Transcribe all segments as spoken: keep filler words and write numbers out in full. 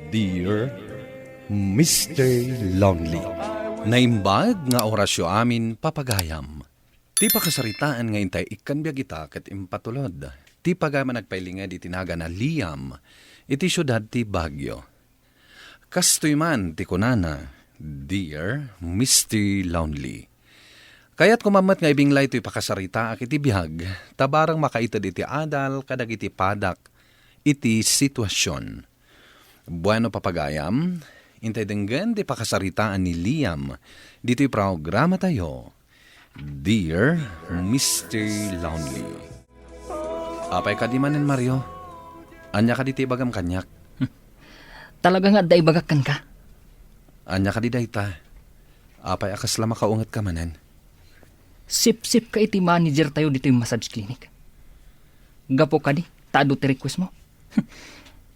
Dear Mister Lonely. Naimbag nga orasyo amin, papagayam. Ti pakasaritaan nga intay ikkan biag ita ket impatulod ti pagayam a nagpailinged iti nagan a Liam iti siudad ti Baguio. Kastoy man ti kunana, Dear Mister Lonely. Kayat koma met nga ibinglay toy pakasaritaak iti biag, ta barang makaited iti adal kadagiti padak iti situasion. Bueno, papagayam, intay denggen ti pakasaritaan ni Liam ditoy programatayo, Dear Mister Lonely. Apay kadi manen, Mario? Ania kadi ti ibagam kaniak? Talaga nga adda ibagak kenka. Ania kadi dayta? Apay a kasla makaungetka manen? Sipsipka iti manager tayo ditoy massage clinic. Gapu kadi, ta adu ti request mo.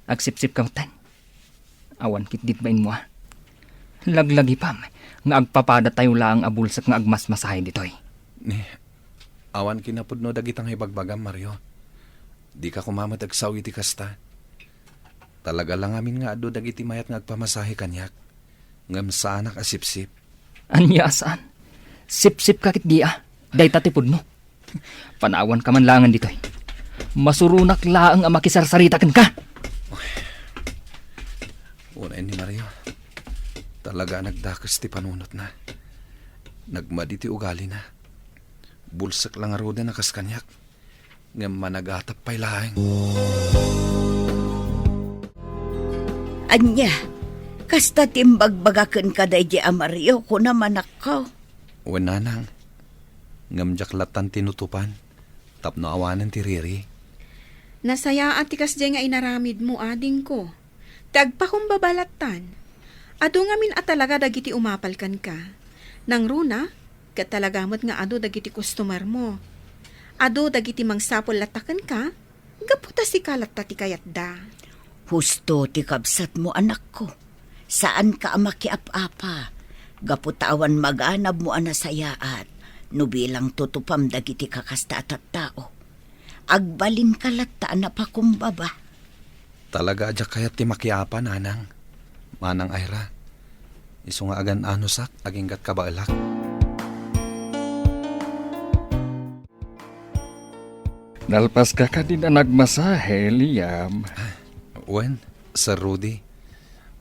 Agsipsipka metten. Awan ketdi ti bainmo, a. Laglagipam nga agpapada tayo laeng a bulsek nga agmasmasahe ditoy. Ni, awan kinapudno dagita nga ibagbagam, Mario. Dika koma met agsao iti kasta. Talaga la ngamin nga adu dagiti mayat nga agpamasahe kaniak, ngem saanak a sipsip. Ania a saan? Sipsipka ketdi, a. Dayta ti pudno. Panawanka man laengen ditoy. Masuronak laeng a makisarsarita kenka. Unay ni Mario, talaga a nagdakes ti panunotna. Nagmadi ti ugalina. Bulsek la ngaruden a kas kaniak, ngem managatap pay laeng. Ania, kasta ti imbagbaga kenka daydi a Mario, kunam, anakko? Wen, nanang, ngem diak lattan tinutopan tapno awanen ti riri. Nasayaat ti kasdiay nga inaramidmo, adingko. Ti agpakumbaba lattan. Adu ngamin a talaga dagiti umapal kenka. Nangruna, ket talaga met nga adu dagiti customer mo. Adu dagiti mangsapul latta kenka, gapu ta sika latta ti kayatda. Husto ti kabsatmo, anakko. Saanka a makiap-apa, gapu ta awan maganabmo a nasayaat no bilang tutupam dagiti kakasta a tattao. Agbalinka latta a napakumbaba. Talaga a diak kayat ti makiapa, nanang. Manang Ira, isu nga agan-anosak, aginggat kabaelak. Nalpaska kadin a nagmasahe, Liam? Ah, wen, Sir Rudy.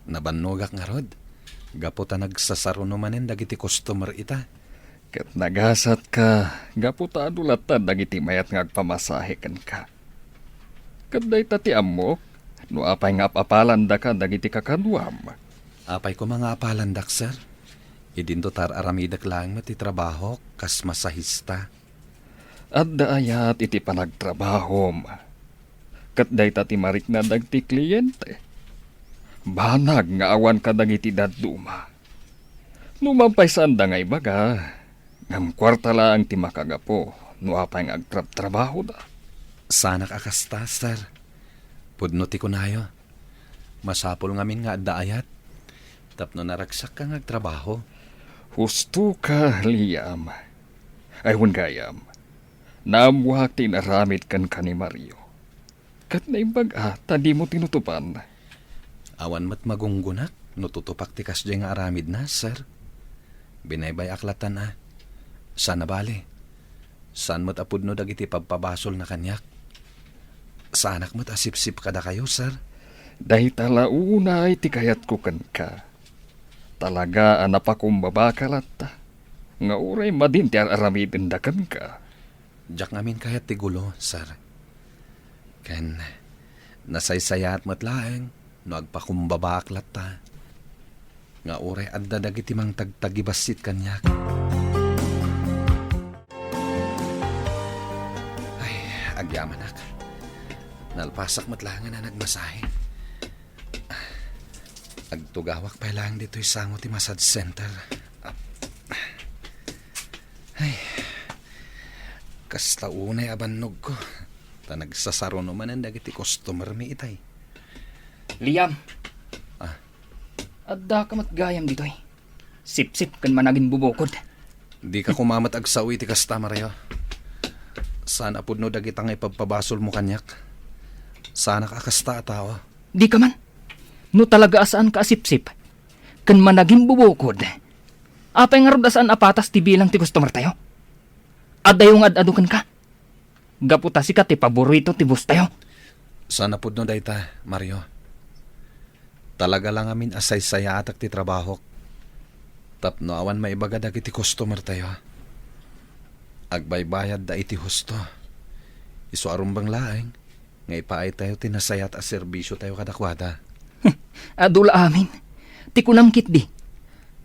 Nabannogak ngarud, gapu ta nagsasaruno manen dagiti customer ita. Ket nagasatka, gapu ta adu latta dagiti mayat nga agpamasahe kenka. Ket dayta ti ammok, no apay nga ap-apalandaka dagiti kakaduam. Apay koma nga apalandak, sir? Idinto ta ar-aramidek laeng met ti trabahok kas masahista. Adda ayat iti panagtrabahom. Ket dayta ti marikna dagiti kliente. Banag nga awan kadagiti dadduma. No mampaysanda nga ibaga, ngem kuarta laeng ti makagapu no apay nga agtrabtrabahoda. Sanak a kasta, sir. Pudno ti kunayo. Masapul ngamin nga adda ayat tapno naragsakka nga agtrabaho. Hustoka, Liam. Ay, wen gayam, naammoak ti inaramid kenka ni Mario. Ket naimbag a ta dimo tinutupan. Awan met magunggonak no tutupak ti kasdiay nga aramidna, sir. Binaybay-ak lattan a. Saan a bale. Saan met a pudno dagiti pabpabasolna kaniak. Saanak met a sipsip kadakayo, sir. Dayta la unay ti kayatko kenka. Talaga a napakumbabaka latta nga uray madin ti ar-aramidenda kenka. Diak ngamin kayat ti gulo, sir. Ken nasaysayaat met laeng no agpakumbabaak latta nga uray adda dagiti mangtagtagibassit kaniak. Ay, agyamanak. Nalpasak met laengen a nagmasahe. Agtugawak pay laeng ditoy sango ti massage center. Ay, kasta unay a bannogko. Ta nagsasaruno manen dagiti customer mi itay. Liam. Ah. Addaka met gayam ditoy. Sipsip ken managinbubukod. Dika koma met agsao iti kasta, Mario. Saan a pudno dagita nga ipabpabasolmo kaniak. Saanak a kasta a tao. Dika man. No talaga a saanka a sipsip ken managimbubukod, apay ngarud a saan a patas ti bilang ti customertayo? Adayo nga ad-adu kenka. Gapu ta sika ti paborito ti bosstayo. Saan a pudno dayta, Mario. Talaga la ngamin a saysayaatak ti trabahok. Tapno awan maibaga dagiti customertayo. Agbaybayadda iti husto. Isu a rumbeng laeng nga ipaaytayo ti nasayaat a serbisiotayo kadakuada. Adu la amin. Ti kunam ketdi,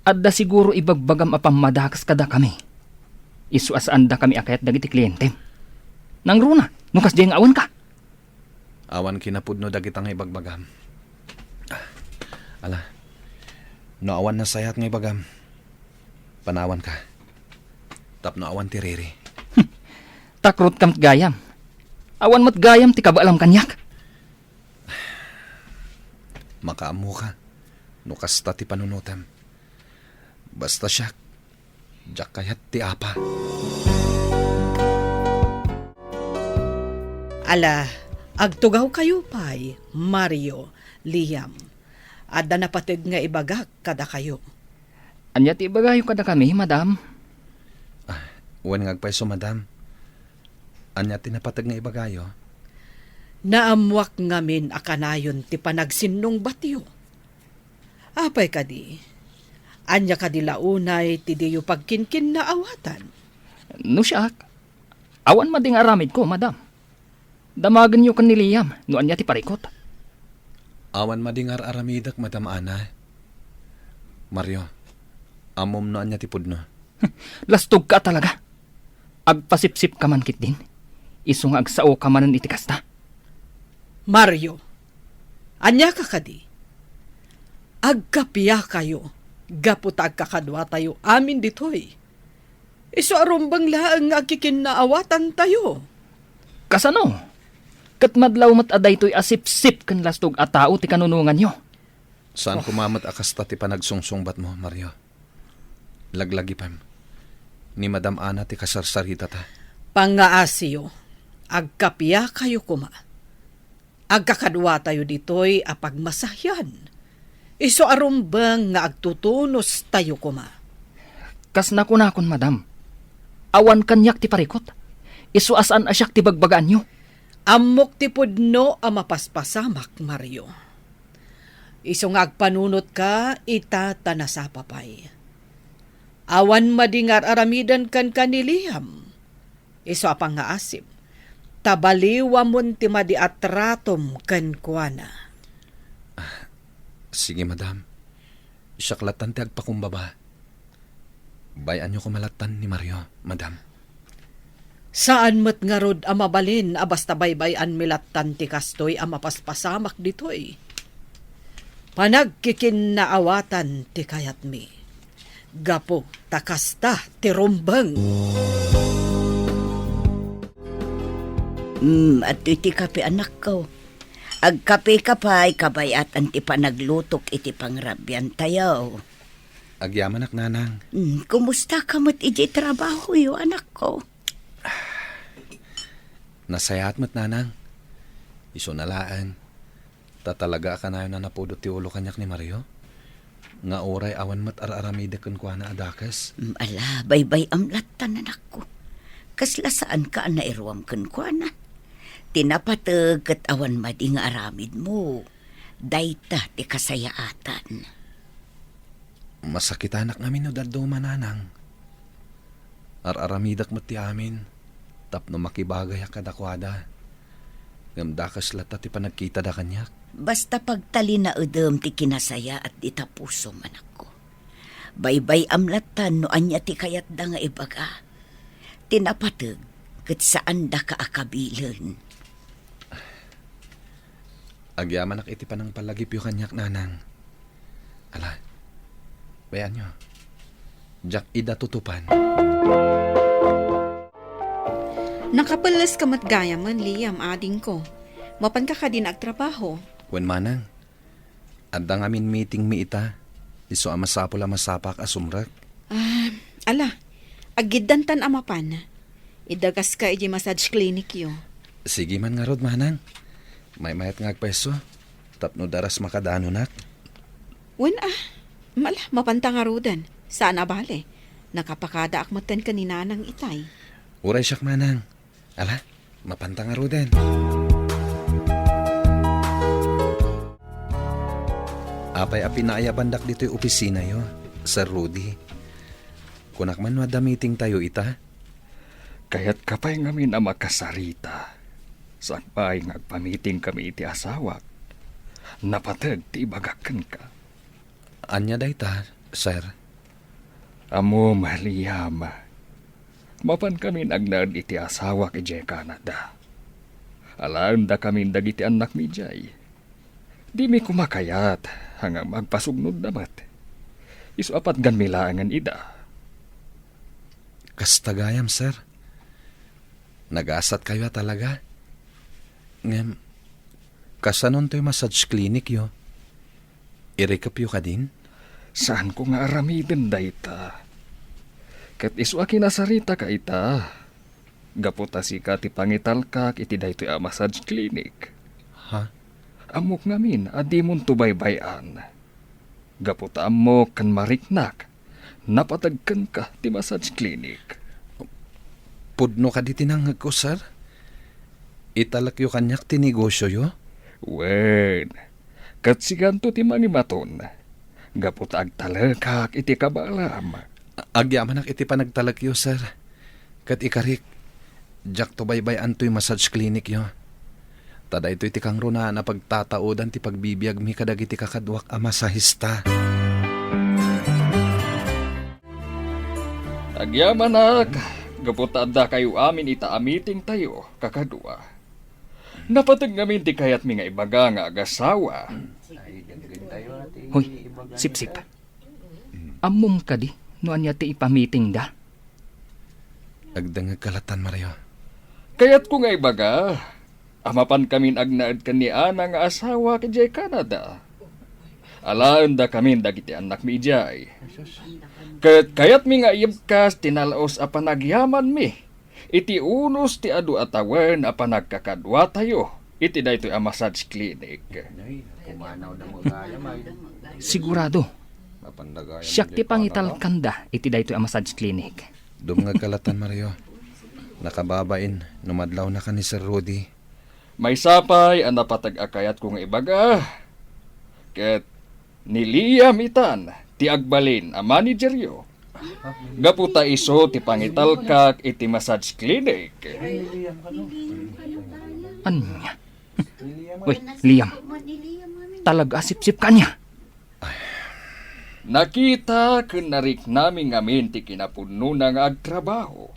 adda siguro ibagbagam a pammadakes kadakami. Isu a saandakami a kayat dagiti klientem. Nangruna, no kasdiay nga awanka. Awan kinapudno dagita nga ibagbagam. Ala, no awan nasayaat nga ibagam, panawanka. Tapno awan ti riri. Takrot ka met gayam. Awan met gayam ti kabaalam kaniak. Makaammoka no kasta ti panunotem. Basta siak, diak kayat ti apa. Ala, agtugawkayo pay, Mario, Liam. Adda napateg nga ibagak kadakayo. Ania ti ibagayo kadakami, madam? Ah, wen nga agpayso, madam. Ania ti napateg nga ibagayo? Naammoak ngamin a kanayon ti panagsinnungbatyo. Apay kadi? Ania kadi la unay ti diyo pagkinkinnaawatan? No siak, awan madi nga aramidko, madam. Damagenyo ken ni Liam no ania ti parikut. Awan madi nga ar-aramidek, Madam Ana. Mario, ammom no ania ti pudno. Lastogka a talaga. Agpasipsipka man ketdin. Isu nga agsaoka manen iti kasta. Mario, aniaka kadi? Agkapiakayo gapu ta agkakaduatayo amin ditoy. Isu a rumbeng laeng nga agkikinnaawatantayo. Kasano? Ket madlaw met a daytoy a sipsip ken lastog a tao ti kanunonganyo. Saan koma met a kasta ti panagsungsungbatmo, Mario. Laglagipem. Ni Madam Ana ti kasarsaritata. Pangngaasiyo, agkapiakayo koma. Agkakaduatayo ditoy a pagmasahian. Isu a rumbeng nga agtutunostayo koma. Kas nakunakon, madam, awan kaniak ti parikut. Isu a saan a siak ti bagbagaanyo. Ammok ti pudno a mapaspasamak, Mario. Isu nga agpanunotka ita ta nasapa pay. Awan madi nga ar-aramiden kenka ni Liam. Isu a pangngaasip, ta baliwamon ti madi a tratom kenkuana. Ah, sige, madam. Siak lattan ti agpakumbaba. Bay-anyo koma lattan ni Mario, madam. Saan met ngarud a mabalin a basta baybay-anmi lattan ti kastoy a mapaspasamak ditoy. Panagkikinnaawatan ti kayatmi. Gapu ta kasta ti rumbeng. Mm, adtoy ti kape, anakko. Agkapeka pay, kabayatan ti panaglutok iti pangrabiantayo. Agyamanak, nanang. Mm, kumusta ka met iti trabahoyo, anakko? Nasayaat met, nanang. Isuna laeng. Ta talaga a kanayon a napudot ti ulo kaniak ni Mario, nga uray awan met ar-aramidek kenkuana a dakes. Mm, ala, baybay-am lattan, anakko. Kasla saanka a nairuam kenkuana. Ti napateg ket awan madi nga aramidmo. Dayta ti kasayaatan. Masakitanak ngamin no dadduma, nanang. Ar-aramidek met ti amin tapno makibagayak kadakuada. Ngem dakes latta ti panagkitada kaniak. Basta pagtalinaedem ti kinasayaat dita pusom, anakko. Baybay-am lattan no ania ti kayatda nga ibaga. Ti napateg ket saandaka a kabilen. Agyamanak iti panangpallagipyo kaniak, nanang. Ala, bayanyo. Diak ida tutupan. Nakapelles ka met gayamen, Liam, adingko. Mapanka kadin agtrabaho? Wen manang. Adda ngamin meeting mi ita. Isu a masapul a masapak a sumrek. Ah, ala, aggiddantan a mapan. Idagaska iti massage clinic yo. Sige man ngarud, manang. Maymayat nga agpayso. Tapno daras makadanonak? Wen a, mala, mapanta ngaruden. Saan a bale. Nakapakadaak metten ken ni Nanang itay. Uray siak, Manang. Ala, mapanta ngaruden. Apay a pinaayabandak ditoy opisinayo, Sir Rudy? Kunak man no adda meeting tayo ita? Kayatka pay ngamin a makasarita. Sakbay nga agpamiting kami iti asawak. Napateg ti ibagak kenka. Ania dayta, sir? Ammom, Liam. Mapan kamin agnaed iti asawak idiay Canada. Alaenda kamin dagiti annakmi idiay. Dimi koma kayat, ngem agpasugnodda met. Isu a patganmi laengen ida. Kasta gayam, sir. Nagasatkayo a talaga. Ngem, kasanon toy massage clinic yo? Irikepyo kadin? Saanko nga aramiden dayta. Ket isu a kinasaritaka ita. Gapu ta sika ti pangitalkak iti daytoy a massage clinic. Ha? Ammok ngamin a dimonto baybay-an. Gapu ta ammok ken mariknak, napateg kenka ti massage clinic. Pudno kadi ti nangngegko, sir? Italekyo kaniak ti negosioyo? Wen, ket sikanto ti mangimaton, gapu ta agtalekak iti kabaelam. Agyamanak iti panagtalekyo, sir. Ket ikarik, diakto baybay-an toy massage clinic yo. Ta daytoy ti kangrunaan a pagtataodan ti pagbibiagmi kadagiti kakaduak a masahista. Agyamanak, gapu ta addakayo amin ita a meeting tayo, kakadua. Napateg ngamin ti kayatmi nga ibaga nga agasawa. Hoy, Sipsip. Ammom kadi no ania ti ipamitingda? Agdengngegka lattan, Mario. Kayatko nga ibaga, a mapan kamin agnaed ken ni Ana nga asawak idiay Canada. Alaenda kamin dagiti annakmi idiay. Ket kayatmi nga ibkas ti nalaus a panagyamanmi iti unos ti adu a tawen a panagkakaduatayo iti daytoy a massage clinic. Sigurado, siak ti pangitalkanda iti daytoy a massage clinic. Dumngegka lattan, Mario. Nakababain no madlawnaka ni Sir Rudy. Maysa pay a napateg a kayatko nga ibaga, ket ni Liam itan ti agbalin a manageryo. Gapu ta isu ti pangitalkak iti massage clinic. Ania? Uy, Liam. Talaga a sipsip ka ania? Nakita ken nariknami ngamin ti kinapudnona nga agtrabaho.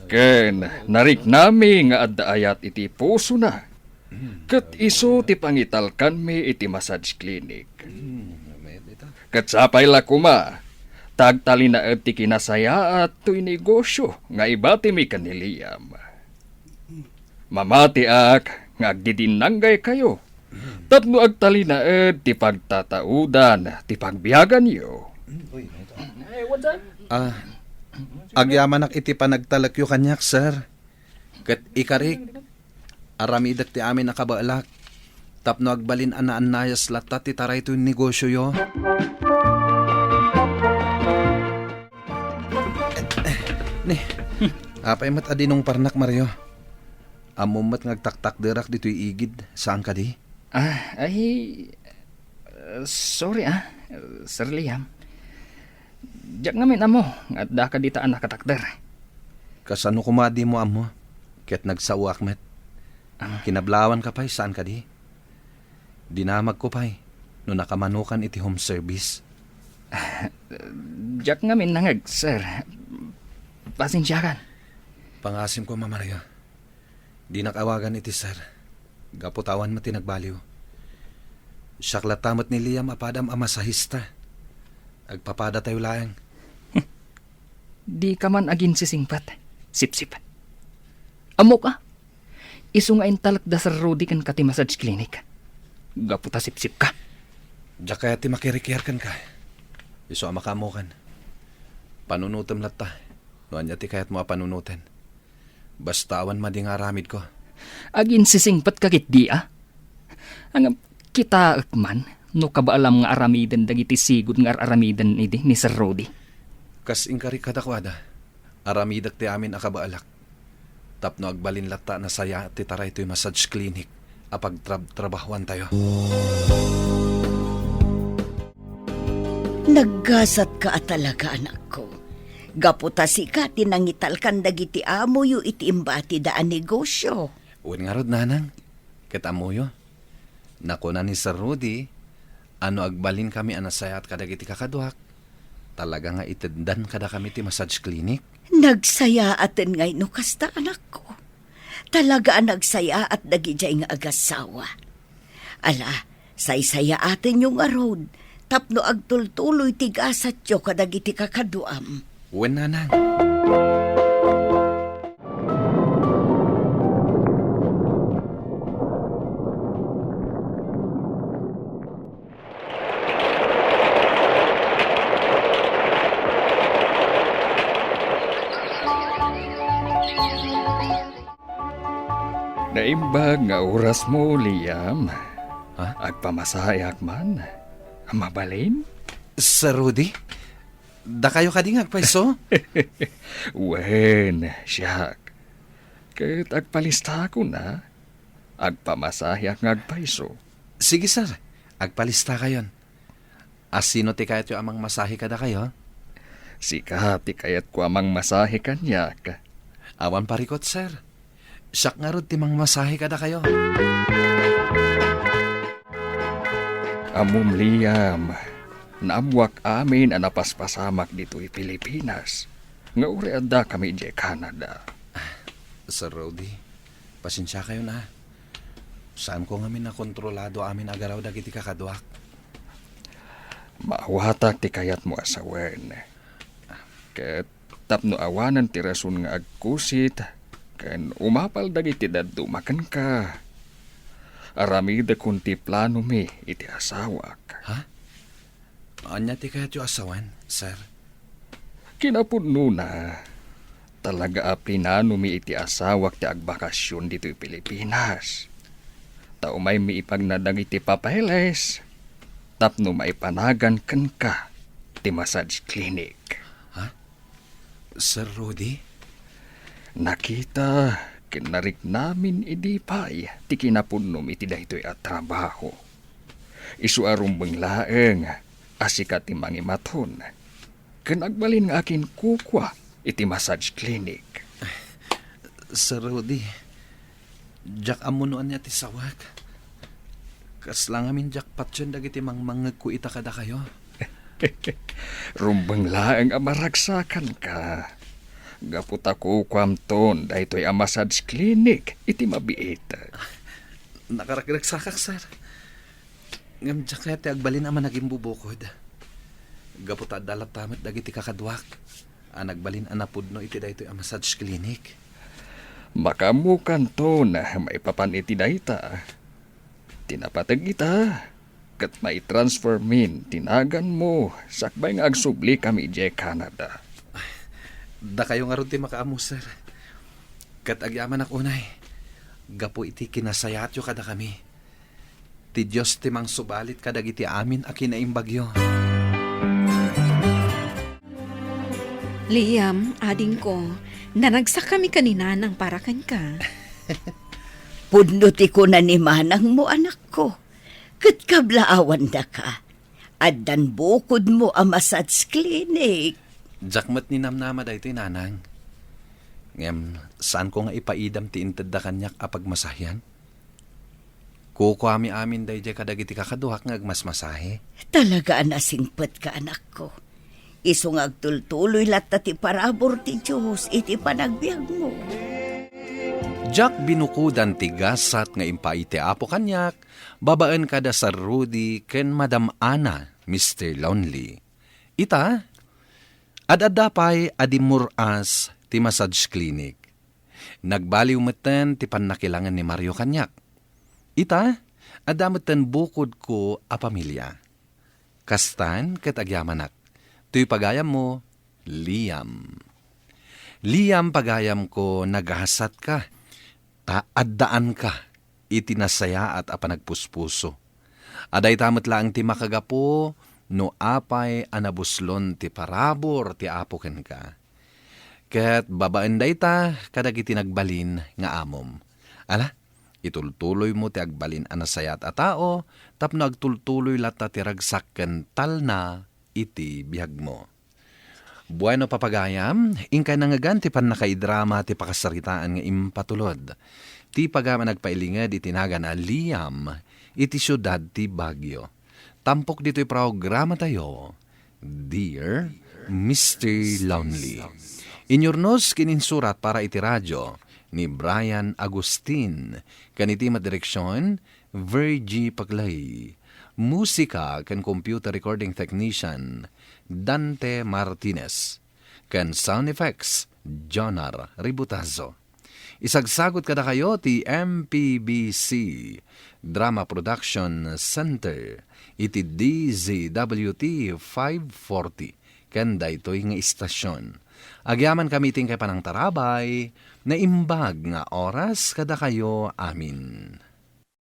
Ken nariknami nga adda ayat iti pusona. Ket isu ti pangitalkanmi iti massage clinic. Ket sapay la koma, ta agtalinaed ti kinasayaat toy negosio nga ibatimi ken ni Liam. Mamatiak nga agdidinnanggaykayo, tapno agtalinaed ti pagtataodan ti pagbiaganyo. Ah, agyamanak iti panagtalekyo kaniak, sir. Ket ikarik, aramidek ti amin a kabaelak, tapno agbalin a naannayas latta ti taraytoy negosioyo. Ni, apay met a dinungparnak, Mario? Ammom met nga agtaktakderak ditoy igid, saan kadi? Ah, ay, uh, sorry, ah, Sir Liam. Diak ngamin ammo nga adda ka dita a nakatakder. Kasano koma a dimo ammo? Ket nagsaoak met. Ah. Kinablawan ka pay, saan kadi? Dinamagko pay no nakamanokan iti home service. Diak ngamin nangeg, sir. Pasensiakan. Pangasim ko, Mama Maria. Dinak awagan iti sir. Gapu ta awan met ti nagbaliw. Siak latta met ni Liam a padam a masahista. Agpapadatayo laeng. Dika man aginsisingpet, Sipsip. Ammok a, isu nga intalek da Sir Rudy kenka ti massage clinic. Gapu ta sipsip ka. Diak kayat ti makirikiar kenka. Isu a makaammokan. Panunotem latta no ania ti kayatmo a panunoten. Basta awan madi nga aramidko. Aginsisingpet ka ketdi a? Ngem kitaek man no kabaalam nga aramiden dagiti sigud nga ar-aramiden idi ni Sir Rudy. Kas inkari kadakuada, aramidek ti amin a kabaalak. Tapno agbalin latta a nasayaat ti taray toy massage clinic a pagtrab-trabahoantayo. Naggasatka a talaga, anakko. Gapu ta sika ti nangitalkan dagiti amoyo iti imbatida a negosio. Wen ngarud, nanang, ket ammoyo, nakuna ni Sir Rudy a no agbalinkami a nasayaat kadagiti kakaduak, talaga nga iteddan kadakami ti massage clinic. Nagsayaaten ngay no kasta, anakko. Talaga a nagsayaat dagidiay nga agassawa. Ala, saysayaatenyo ngarud tapno agtultuloy ti gasatyo kadagiti kakaduam. Wen, nanang. Naimbag nga orasmo, Liam. Ha? Agpamasaheak man. Mabalin? Sir Rudy? Dakayo kadi nga agpayso? Wen, siak. Ket agpalistakon a. Agpamasaheak nga agpayso. Sige, sir. Agpalistakayon. Asino ti kayatyo a mangmasahe kadakayo? Sika ti kayatko a mangmasahe kaniak. Awan parikut, sir. Siak ngarud ti mangmasahe kadakayo. Ammom, Liam, naammoak amin a napaspasamak ditoy Pilipinas, nga uray addakami idiay Canada. Sir Rudy, pasensiakayon a. Saanko ngamin a kontrolado amin a garaw dagiti kakaduak. Maawatak ti kayatmo a sawen. Ket tapno awanen ti rason nga agkusit ken umapal dagiti dadduma kenka, aramidekon ti planomi iti asawak. Ha? Ania ti kayatyo a sawen, sir? Kinapudnona, talaga a plinanomi iti asawak ti agbakasyon ditoy Pilipinas. Ta umaymi ipagna dagiti papeles tapno maipanagan kenka ti massage clinic. Ha? Sir Rudy? Nakita ken nariknamin idi pay ti kinapudnom iti daytoy a trabaho. Isu a rumbeng laeng a sika ti mangimaton ken agbalin nga akinkukua iti massage clinic. Sir Rudy, diak ammo no ania ti sawek. Kasla ngamin diak patien dagiti mangmangngegko ita kadakayo. Rumbeng laeng a maragsakanka. Gapu ta kukuamton daytoy a massage clinic iti mabiit. Nakaragragsakak, sir. Ngem diak kayat ti agbalin a managimbubukod. Gapu ta adda latta met dagiti kakaduak a nagbalin a napudno iti daytoy a massage clinic. Makaammokanton maipapan iti dayta. Ti napateg ita, ket maitransfermin ti naganmo sakbay nga agsublikami idiay Canada. Dakayo ngarud ti makaammo, sir. Ket agyamanak unay, gapu iti kinasayaatyo kadakami. Ti Dios ti mangsubalit kadagiti amin a kinaimbagyo. Liam, adingko, nanagsakami ken ni Nanang para kenka. Pudno ti kuna ni manangmo, anakko. Ket kablaawandaka, addan bukodmo a massage clinic. Diak met ninamnama daytoy, Nanang. Ngem saanko nga ipaidam ti intedda kaniak a pagmasahian? Kukuami amin daydiay kadagiti kakaduak nga agmasmasahe. Talaga a nasingpetka, anakko. Isu nga agtultuloy latta ti parabur ti Dios iti panagbiagmo. Diak binukodan ti gasat nga impaay ti Apo kaniak babaen kada Sir Rudy ken Madam Ana, Mister Lonely. Ita, ad-adda pay a dimmur-as ti massage clinic. Nagbaliw metten ti pannakilangen ni Mario kaniak. Ita, adda metten bukodko a pamilia. Kastan ket agyamanak. Toy pagayammo, Liam. Liam, pagayamko, nagasatka, ta addaanka. iti nasayaat a panagpuspuso. A dayta met laeng ti makagapu no apay a nabuslon ti parabur ti Apo kenka. Ket babaen dayta kadagiti nagbalin nga amom. Ala, itultuloymo ti agbalin a nasayaat a tao tapno agtultuloy latta ti ragsak ken talna iti biagmo. Bueno, papagayam, inkay nangngegan ti pannakaidrama ti pakasaritaan nga impatulod ti pagayam a nagpailinged iti nagan a Liam iti siudad ti Baguio. Tampok ditoy programatayo, Dear Mister Lonely. Inyurnos ken insurat para iti radio ni Brian Agustin, ken iti madireksion, Virgie Paclay. Musika ken computer recording technician, Dante Martinez. Ken sound effects, Jonar Ributazo. Isagsagot kadakayo ti M P B C Drama Production Center iti D Z W T five forty ken daytoy nga istasyon. Agyaman kami ti inkay panangtarabay, naimbag nga oras kadakayo amin.